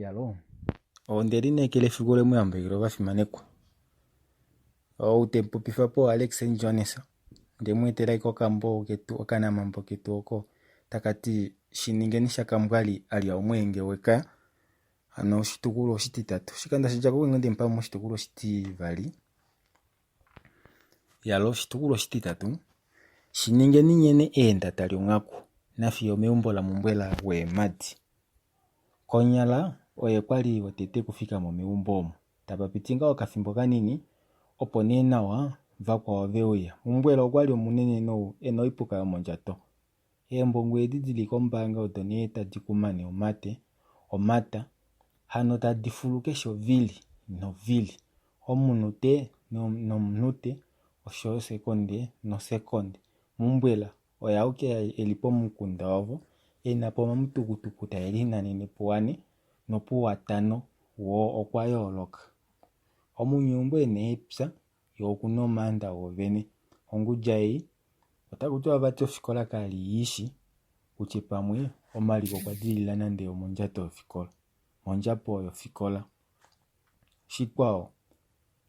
Iyaloo. Onde lineekela efiku le mu yambukile ovafimanekwa. Ou te mu popifa po Alex Jones. Nde mu etela ike okambo ketu, okanamambo ketu oko taka ti Shiningeni shaKambwali a lya omweenge wekaya. Hano oshitukulwa oshititatu. Oshikando sha dja ko nde mu pa moshitukulwa oshitivali. Yalo oshitukulwa oshititatu. Shiningeni nghene eenda tali onghaku nafiyo omeumbo laMumbwela weemadi. Konyala oye kwa li wotete okufika mo meumbo omo. Tapa piti ngaa okafimbo kanini, opo nee nawa vakwao ve uya. Mumbwela okwa li omunene nou e na oipuka yomondjato. Eembongo edi di li kombaanga odo nee tadi kumane omate, omata, hano tadi fulu keshe ovili novili, omunute nomunute osho yo osekonde nosekonde. Mumbwela oye auke e li pomukunda wavo e na po omamutukutuku tae linanene puane nopuatano woo okwa yooloka. Omunyeumbo e na epya ye oku na omaanda woovene. Ongudja ei otaku tiwa vati ofikola ka li i shi kutya pamwe omaliko okwa dilila nande omondjato yofikola, mondjapo yofikola. Shikwao,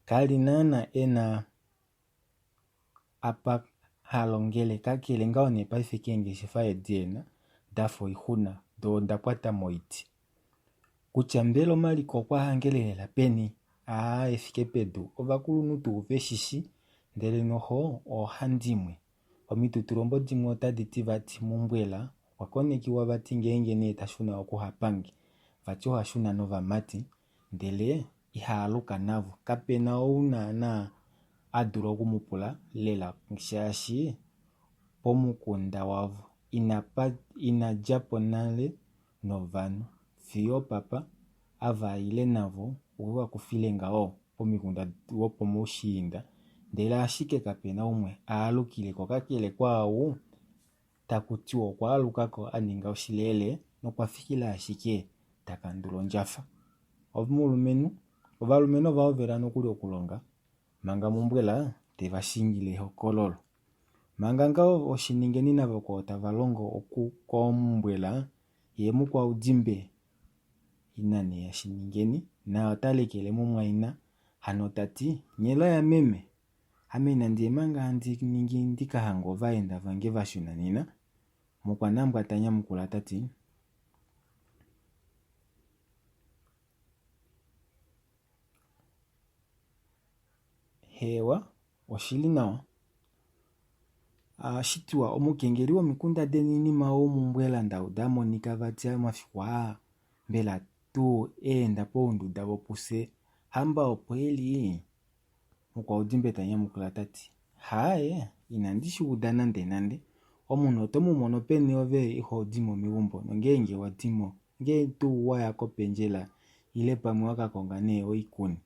ka li naana e na apa ha longele kakele ngaho nee paife keengeshefa edi ena dafa oixuna doo oda kwata moiti. Kutya mbela omaliko okwa hangele lela peni aa efike pedu ovakulunhu tuu veshishi ndele noho oohandimwe. Omitutulombo dimwe otadi ti vati Mumbwela okwa konekiwa vati ngeenge nee ta shuna okuhapange vati oha shuna novamati ndele iha aluka navo. Kape na ou naana a dula oku mu pula lela shaashi pomukunda wavo ina dja po nale novanhu. Fiyo opapa ava a ile navo okwe va kufile ngaho pomikunda wopomushiinda ndele ashike kape na umwe a alukile ko kakele kwaau taku tiwa okwa aluka ko a ninga oshileele nokwa fikila ashike ta kandula ondjafa. Omulumenhu, ovalumenhu ova hovela nokuli okulonga manga Mumbwela te va shingile ehokololo. Manga ngaho oshiningeni navakwao tava longo oku kooMumbwela, ye Mukwaudimbe ina nee yaShiningeni naye ota lekele mumwaina hano ta ti, Nyela yameme, Ame inandi ye manga handi ningi ndi ka hange ovaenda vange va shuna nena, Mukwanambwa ta nyamukula ta ti. Heewa, oshi li nawa. Shitiwa omukengeli womikunda deni nima ou Mumbwela Ndauda a monika vati omafiku aa, mbela tuu eenda pounduda vopufye hamba opo e li? Mukwaudimbe ta nyamukula ta ti, Haaye, inandi shi uda nandenande. Omunhu oto mu mono peni ove iho di mo meumbo nongeenge wa di mo, ngee tuu wa ya kopendjela ile pamwe wa ka konga nee oikuni.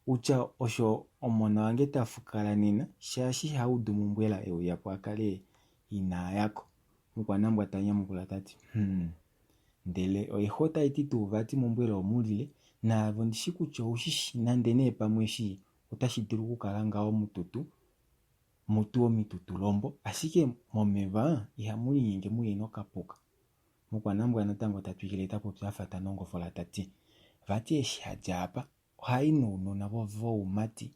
Utya osho omona wange ta fukala nena shaashi iha udu Mumbwela e uya po a kale ina ya ko. Mukwanambwa ta nyamukula ta ti, Hum. Ndele oixwa otai ti tuu vati Mumbwela omulile, naave ondi shi kutya ou shi shi nande nee pamwe eshi otashi dulu okukala ngaho mututu, mutu omitutulombo, ashike momeva ihamu linyenge muye nokapuka. Mukwanambwa natango ta twikile ta popi a fa ta nongofola ta ti, Vati eshi a dja apa, oha i nounona voumati,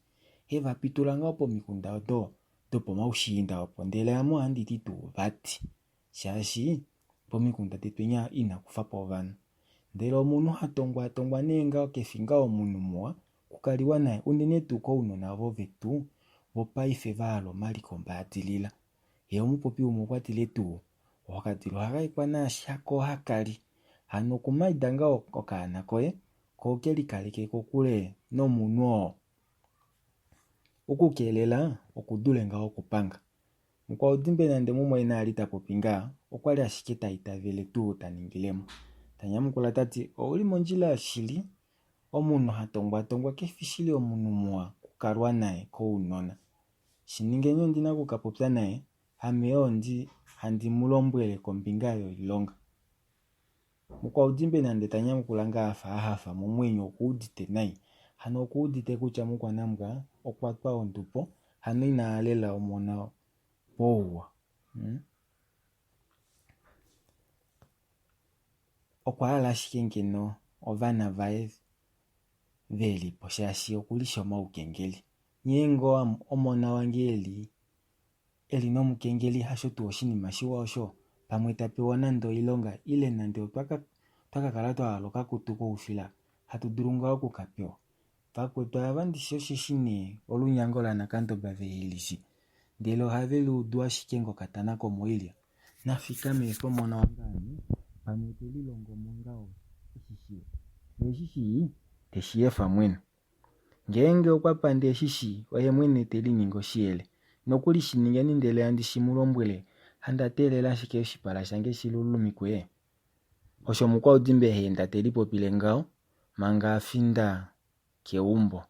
he va pitula ngaho pomikunda odo dopomaushiinda opo, ndele ame ohandi ti tuu vati shaashi pomikunda detu enya ina kufa po ovanhu. Ndele omunhu ha tongwaatongwa nee ngaho ke fi ngaho omunhu muwa kukaliwa naye unene tuu kounona ovo vetu vopaife va hala omaliko ombaadilila. Ye omupopi umwe okwa tile tuu, Okadila ohaka ikwa naashi hako haka li. Hano kumaida ngaho okaana koye ko oke likaleke kokule nomunhu oo. Okukeelela okudule ngaho okupanga. Mukwaudimbe nande mumwaina a li ta popi ngaa, okwa li ashike ta itavele tuu ta ningile mo. Ta nyamukula ta ti, Ou li mondjila shili, omunhu ha tongwatongwa ke fi shili omunhu muwa kukalwa naye kounona. Shiningeni ondi na oku ka popya naye, ame yoo ndi handi mu lombwele kombinga yoilonga. Mukwaudimbe nande ta nyamukula ngaa a fa a hafa momwenyo okuudite nai. Hano okuudite kutya Mukwanambwa okwa twa ondubo hano ina halela omona pouwa. Hmm? Okwa hala ashike ngeno ovana vaye ve li po shaashi oku lishi omaukengeli. Nghee ngoo omona wange e li e li nomukengeli hasho tuu oshinima shiwa osho? Pamwe ta pewa nande oilonga ile nande otwa ka otwa ka kala twa hala okakutu koushila hatu dulu ngaa oku ka pewa. Vakwetu ava ndishi osheshi nee olunyango lanakandoba vehe li shi, ndele ohave li udu ashike ngokatana komoilya. Nafikame efe omona wange ame, pamwe te lilongo mo ngaho eshi shiwa. Ndee eshi shii te shi efa mwene. Ngeenge okwa pande eshi shii, oye mwene te liningi oshiyele. Nokuli shi ningeni ndele handi shi mu lombwele, handa teelela ashike oshipala shange shi lulumikwe? Osho Mukwaudimbe ha enda te lipopile ngaho manga a finda keumbo.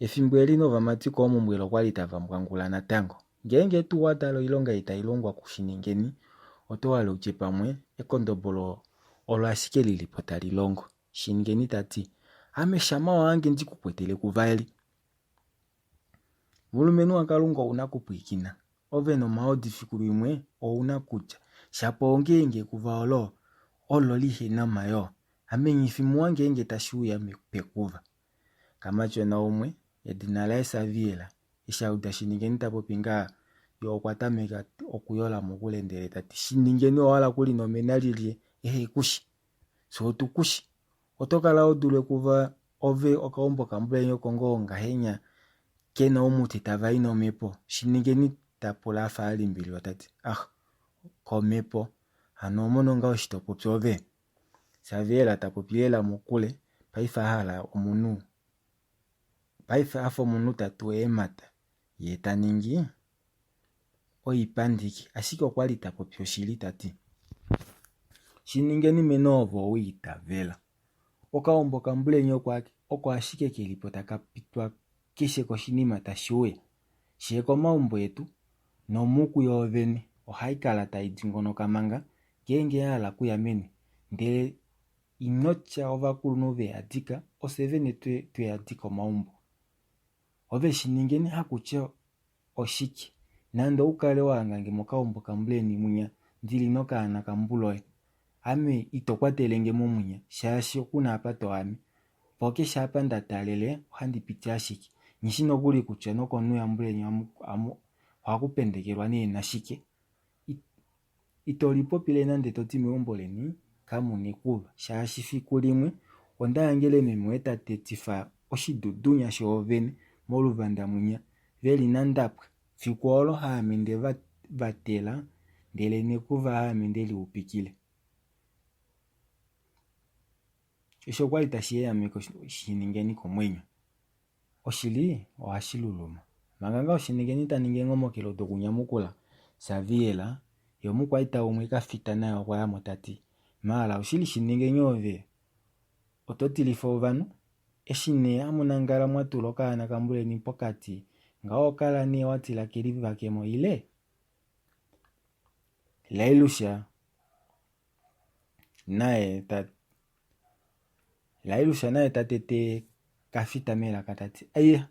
Efimbo eli novamati koomumbwele okwali tava mbwangula natango. Ngeenge tuu wa tala oilonga ei tai longwa kuShiningeni, oto hala utye pamwe ekondobolo olo ashike li li po tali longo. Shiningeni ta ti, Ame shama wa hange ndi ku kwetele kuvaeli. Mulumenhu waKalunga ou na kupwiikina. Ove nomaodi fiku limwe ou na kutya, shapo ongeenge ekuva olo olo lihe na omayoo. Ame nghi fi muwa ngeenge tashi uya pekuva. Kamatyona umwe, edina laye Saviela, eshi a uda Shiningeni ta popi ngaha, ye okwa tameka okuyola mokule ndele ta ti, Shiningeni owa hala okulinomena lyelye ehe ku shi? Fye otu ku shi. Oto kala ho dulu ekuva ove okaumbo kambulenye oko ngoo ngahenya ke na oumuti tava i nomhepo? Shiningeni ta pula a fa a limbililwa ta ti, Ah, komhepo? Hano oho mono ngaa eshi to popi ove? Saviela ta popi lela mokule, paife a hala omunhu, paife a fa omunhu ta tu eemhata, ye ta ningi oipandiki, ashike okwa li ta popi oshili ta ti, Shi ningeni mene ove owa itavela. Okaumbo kambuleni oko ashike ke li po taka pitwa keshe koshinima tashi uya. Shee komaumbo etu, nomuku yoovene ohai kala tai dingonoka manga ngeenge ya hala kuya meni, ndele ino tya ovakulunhu ve a dika, ofye vene twe a dika omaumbo. Ove shi ningeni hakutya oshike, nande ou kale wa hanga nge mokaumbo kambuleni mwinya ndi li nokaana kambuloye, ame ito kwatele nge mo mwinya, shaashi oku na apa to ame. Po keshe apa nda taalele ohandi piti ashike. Nghi shi nokuli kutya nokonhu yambuleni ohaku pendekelwa nee nashike. Ito lipopile nande to ti meumbo leni kamu na ekuva, shaashi fiku limwe onda hangele meme woye ta tetifa oshidudunya shoovene moluvanda mwinya ve li naNdapwa. Fiku olo haame nde va vatela ndele nekuva haame nde li upikile. Osho okwa li tashi ehameke Shiningeni komwenyo. Oshili ohashi luluma. Manga ngaa Shiningeni ta ningi eenhomokelo dokunyamukula Saviela, ye omukwaita umwe Kafita naye okwa ya mo ta ti, Maala oshili Shiningeni ove oto tilifa ovanhu? Eshi nee hamu nangala mwa tula okaana kambuleni pokati ngaho oho kala nee wa tila ke livake mo ile? Lailusha naye ta Lailusha naye ta tete Kafita melaka ta ti, Aiya,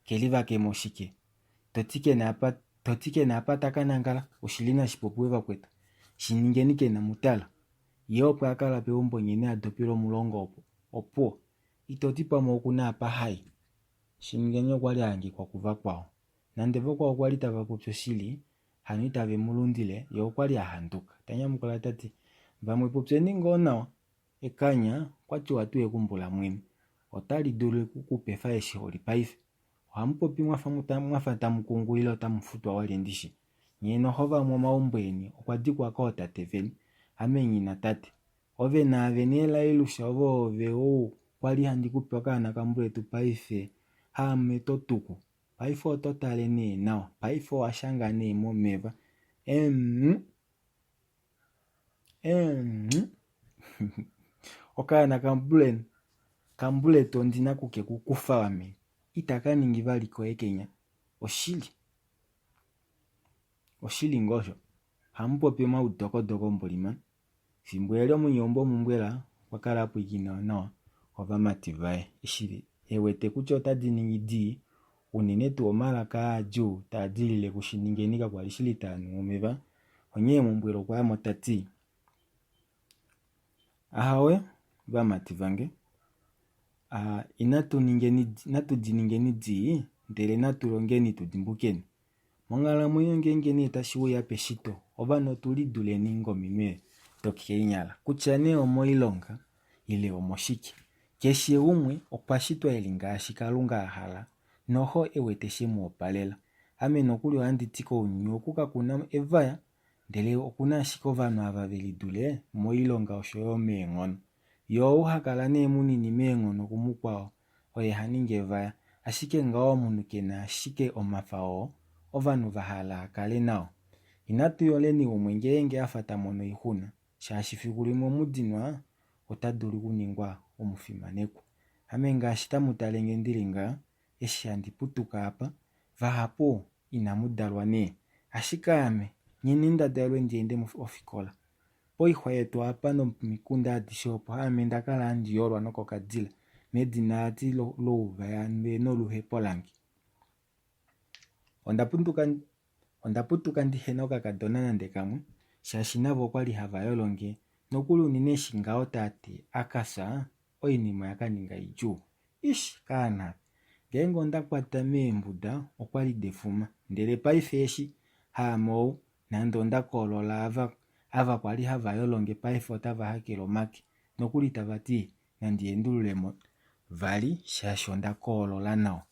ke livake mo shike? To ti ke na apa, to ti ke na apa ta ka nangala? Oshili nashi popiwe vakwetu. Shi ningeni ke na mutala. Ye opo a kala peumbo nghene a dopile omulongo opo. Opuwo. Ito ti pamwe oku na apa ha i. Shiningeni okwa li a hangikwa kuvakwao. Nande vakwao okwa li tava popi oshili, hano itave mu lundile, ye okwa li a handuka. Ta nyamukula ta ti, Vamwe popyeni ngoo nawa. Ekanya okwa tiwa tuu ekumbula mwene. Otali dulu oku ku pefa eshi ho li paife. Ohamu popi mwa fa mwa fa tamu kungu ile otamu futwa walye ndishi. Nye noho vamwe omaumbo eni okwa dikwa kootate veni. Ame nghi na tate. Ove naave nee Lailusha ove oove ou kwali handi ku pe okaana kambuletu paife haame to tuku. Paife oto tale nee nawa. Paife owa shanga nee momeva. Emm. Emm. Okaana kambulen kambuletu ondi na ku ke ku kufa ame. Itaka ningi vali koye kenya. Oshili. Oshili ngoo osho. Ohamu popi omaudokodoko mbolima. Fimbo e li omunyeumbo mumbwela, okwa kala a pwilikina nawa ovamati vaye eshi e wete kutya otadi ningi dii, unene tuu omalaka aa adjuu taa dilile kuShiningeni kakwa li shili taa nu omeva, onghee mumbwela okwa ya mo ta ti, Ahawe, vamati vange, inatu ningeni, natu di ningeni dii, ndele natu longeni tu dimbukeni. Monghalamwenyo ngeenge nee tashi uya peshito, ovanhu otu liduleni ngominwe dokeenyala, kutya nee omoilonga ile omoshike. Keshe umwe okwa shitwa e li ngaashi Kalunga a hala noho e wete she mu opalela. Ame nokuli ohandi ti kounyuni oku kaku na evaya, ndele oku na ashike ovanhu ava ve lidule moilonga osho yo meenghono. Ye ou ha kala nee munini meenghono kumukwao, oye ha ningi evaya. Ashike ngaho omunhu ke na ashike omafa oo ovanhu va hala a kale nao. Inatu yoleni umwe ngeenge a fa ta mono oixuna, shaashi fiku limwe omudinwa ota dulu okuningwa omufimanekwa. Ame ngaashi tamu tale nge ndi li ngaha, eshi handi putuka apa, vahapu inamu dalwa nee. Ashike ame, nghene nda dalwe ndi ende ofikola. Poixwa yetu apa nomikunda adishe opo ame nda kala handi yolwa nokokadila medina vati louvaya ndee noluhepo lange. Onda punduka Onda putuka ndihe na okakadona nande kamwe, shaashi navo okwa li hava yolo nge, nokuli unene eshi ngaho tate a ka fya, oinima oya ka ninga idjuu. Ish, kaana aka! Ngeenge onda kwata meembuda okwa li defuma, ndele paife eshi, haame ou, nande onda koolola ava, ava kwa li hava yolo nge paife otava hakele omake, nokuli tava ti nandi endulule mo vali shaashi onda koolola nawa.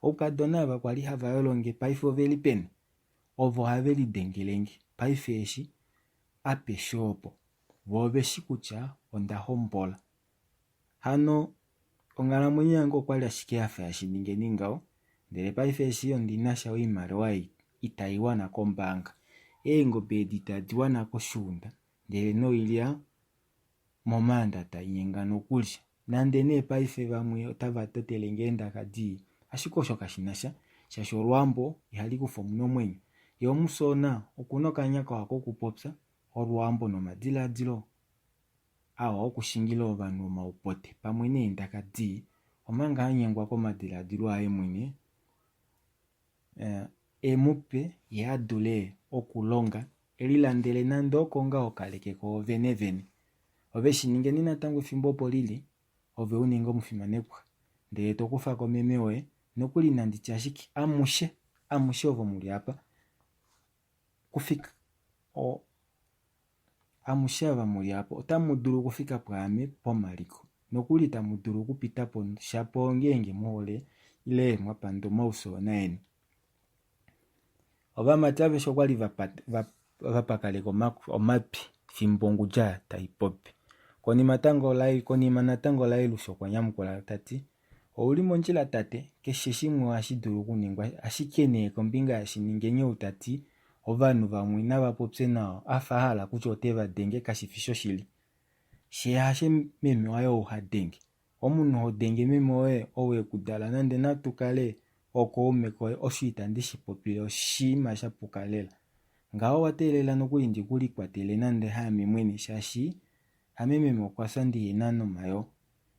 Oukadona ava kwa li hava yolo nge paife ove li peni? Ovo ohave lidengele nge paife eshi apeshe opo. Vo ove shi kutya onda hombola. Hano onghalamwenyo yange okwa li ashike ya fa ya shiningeni ngaho, ndele paife eshi ondi na sha oimaliwa ei itai wana kombaanga. Eengobe edi itadi wana koshuunda, ndele noilya momaanda tai nyengana okulya. Nande nee paife vamwe otava totele nge eendaka dii, ashike osho kashi na sha, shaashi olwaambo ihali kufa omunhu omwenyo. Ye omusoona oku na okanya kawa kokupopya olwaambo nomadilaadilo awa okushingila ovanhu omaupote pamwe neendaka dii, omanga a nyengwa komadilaadilo aye mwene e mu pe ye a dule okulonga e lilandele nande oko ngaa okaleke koovenevene. Ove shi ningeni natango efimbo opo li li, ove u ninge omufimanekwa, ndele to kufa ko meme woye, nokuli nandi tye ashike amushe, amushe ovo mu li apa, kufika o, amushe ava mu li apa, otamu dulu okufika pwaame pomaliko, nokuli tamu dulu okupita po shapo ongeenge mu hole ile mwa panda omaufyoona eni. Ovamati aveshe okwa li va pakaleka omatwi fimbo Ngudja tai popi. Konima tango konima natango Lailus okwa nyamukula ta ti, Ou li mondjila tate, keshe shimwe ohashi dulu okuningwa ashike nee kombinga yaShiningenye ou ta ti ovanhu vamwe nava popye nawa a fa a hala kutya ote va denge kashi fi shoshili. Xe hashe meme waye ou ha denge. Omunhu ho denge meme woye ou e ku dala nande natu kale ookaume koye osho itandi shi popile oshinima sha puka lela. Ngaho owa teelela nokuli ndi ku likwatele nande haame mwene shaashi ame meme okwa fya ndihena nomayoo.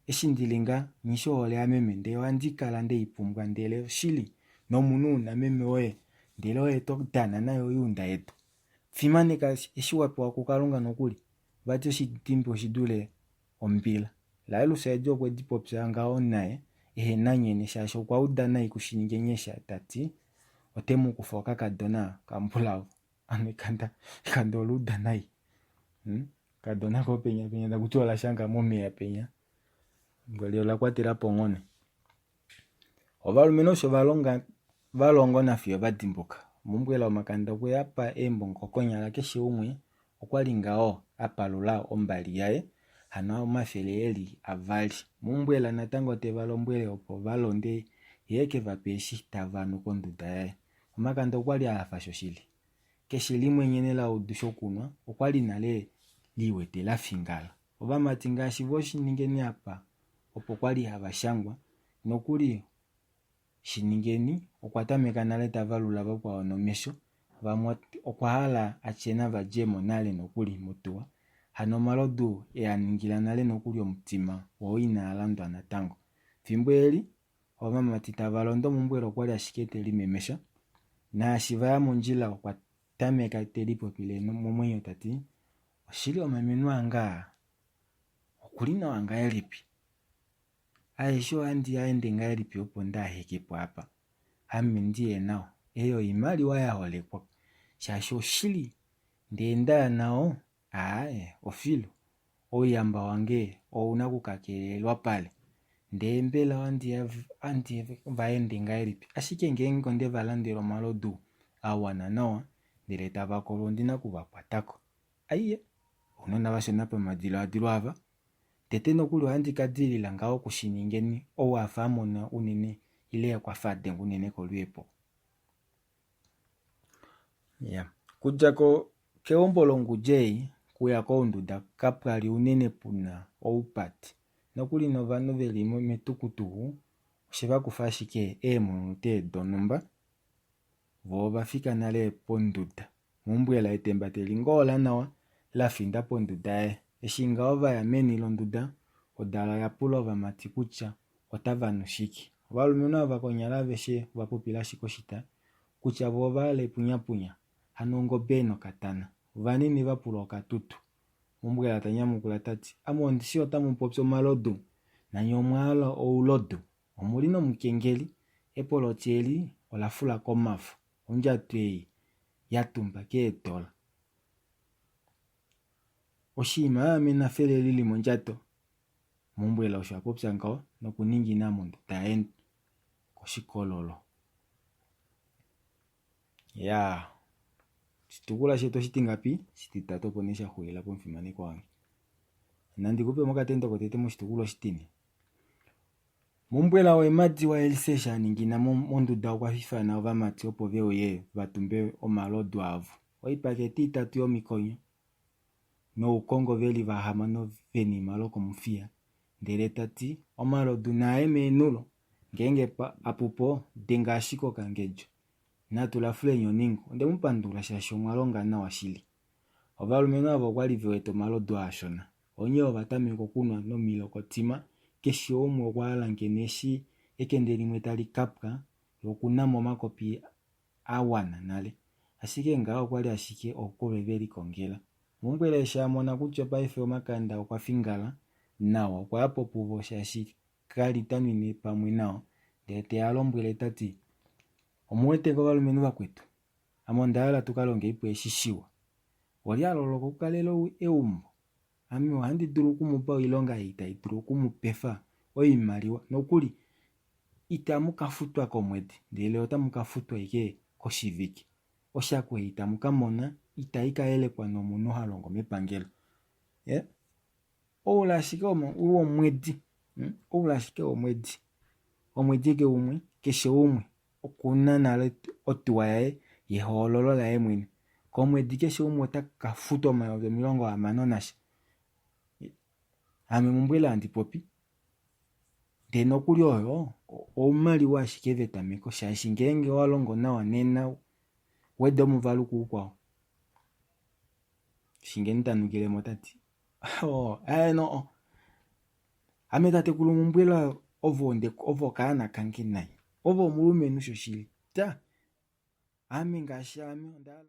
Eshi ndi li nga nghi shi ohole yameme ndele ohandi kala nde i pumbwa ndele oshili nomunhu u na meme woye ndele oye to dana naye oiunda yetu. Fimaneka eshi wa pewa kuKalunga nokuli. Vati oshitimbi oshi dule ombila. Laelus edi okwe di popya ngaho naye ehe na nyene shaashi okwa uda nai kuShiningenyesha ta ti ote mu kufa okakadona kambulavo. Ano ekanda ekanda ola uda nai. Hmm? Kadona ko penya penya taku ti ola shanga momeya penya. Ngoli ola kwatela po onghone. Ovalumenhu osho va longa va longo nafiyo va dimbuka. Mumbwela omakanda okwe a pa eembongo konyala keshe umwe okwa li ngaho a palula ombali yaye, hano omafele e li avali. Mumbwela natango te va lombwele opo va londe ye e ke va pe eshi tava nu konduda yaye. Omakanda okwa li a hafa shoshili. Keshe limwe nghene la udu shokunwa okwa li nale li wete la fingala. Ovamati ngaashi vo shiningeni apa opo kwa li hava shangwa, nokuli Shiningeni okwa tameka nale ta valula vakwao nomesho, vamwe okwa hala a tye nava dje mo nale nokuli motuwa, hano omalodu e a ningila nale nokuli omutima wo inaa landwa natango. Fimbo eli ovamati tava londo Mumbwela okwa li ashike te limemesha, naashi va ya mondjila okwa tameka te lipopile momwenyo ta ti, Oshili omamenhu ange aa. Okuli nawa ngahelipi? Aeshe ohandi a ende ngahelipi opo ndaa heke po apa? Ame ndi ye nao. Ei oimaliwa ya holekwa shaashi oshili ndee nda ya nao, aaye ofilu. Ouyamba wange ou na oku ka kelelwa pale. Ndee mbela ohandi va ende ngahelipi? Ashike ngeenge onde va landele omalodu a wana nawa ndele tava kolwa ondi na oku va kwata ko. Aiye, ounona vashona pamadilaadilo ava. Tete nokuli ohandi ka dilila ngaho kushiningeni ou a fa a mona unene ile okwa fa a dengwa unene kolweepo. Ya, kudja ko keumbo longudja ei kuya kounduda kapwa li unene pu na oupati. Nokuli novanhu ve li metukutuku oshe va kufa ashike eemunute donhumba vo ova fika nale ponduda. Mumbwela etemba te li ngoola nawa la finda ponduda yaye. Eshi ngaho va ya meni londuda, odala oya pula ovamati kutya otava nu shike. Ovalumenhu ava konyala aveshe ova popila ashike oshita kutya vo ova hala epunyapunya, hano ongobe nokatana. Ovanini va pula okatutu. Mumbwela ta nyamukula ta ti, Ame ondi shii otamu popi omalodu, nanye omwa hala oulodu. Omu li nomukengeli. Epoloti eli ola fula komafo. Ondjato ei ya tumba keedola. Oshinima ame nafele li li mondjato, Mumbwela osho a popya ngaho nokuningina monduda yaye koshikololo. Yaa, oshitukulwa shetu oshitingapi? Oshititatu opo nee sha xulila po omufimanekwa wange. Nandi kupe mokatendo kotete moshitukulwa oshitine. Mumbwela wemadi waElise eshi a ningina mo monduda okwa ifana ovamati opo ve uye va tumbe omalodu avo, oipakete itatu yomikonyo noukongo ve li vahamano venima lokomufiya, ndele ta ti, Omalodu naa ye meenhulo, ngeenge a pu po, denga ashike okangedjo. Natu lafuleni oningo. Onde mu pandula shaashi omwa longa nawa shili. Ovalumenhu ava okwa li ve wete omalodu aashona. Onghee ova tameka okunwa nomilokotima, keshe umwe okwa hala ngeno eshi ekende limwe tali ka pwa, ye oku na mo omakopi a wana nale. Ashike ngaho okwa li ashike oukolwe ve likongela. Mumbwela eshi a mona kutya paife omakanda okwa fingala nawa okwa ya po puvo shaashi ka li ta nwine pamwe nao, ndele te a lombwele ta ti, Omu wete kovalumenhu vakwetu? Ame onda hala tu ka longei po eshi shiwa. Olye a loloka okukalela eumbo? Ame ohandi dulu oku mu pa oilonga ei tai dulu oku mu pefa oimaliwa. Nokuli itamu ka futwa komwedi, ndele otamu ka futwa ashike koshivike. Oshako ei tamu ka mona itai ka yelekwa nomunhu ha longo mepangelo. Eh? Oule ashike womwedi, hmm? Oule ashike womwedi. Omwedi ke umwe, keshe umwe oku na nale otuwa yaye yehoololo laye mwene. Komwedi keshe umwe ota ka futwa 60,000 nasha. Ame mumbwele handi popi. Ndee nokuli oyo oumaliwa ashike vetameko shaashi ngeenge owa longo nawa nena weda omuvalu kuukwao. Shingeni ta nukile mo ta ti, Oh, eh, no. Ame tatekulu Mumbwela ovo onde ovo okaana kange nai. Ovo omulumenhu shoshili. Ta. Ame ngaashi ame onda hala.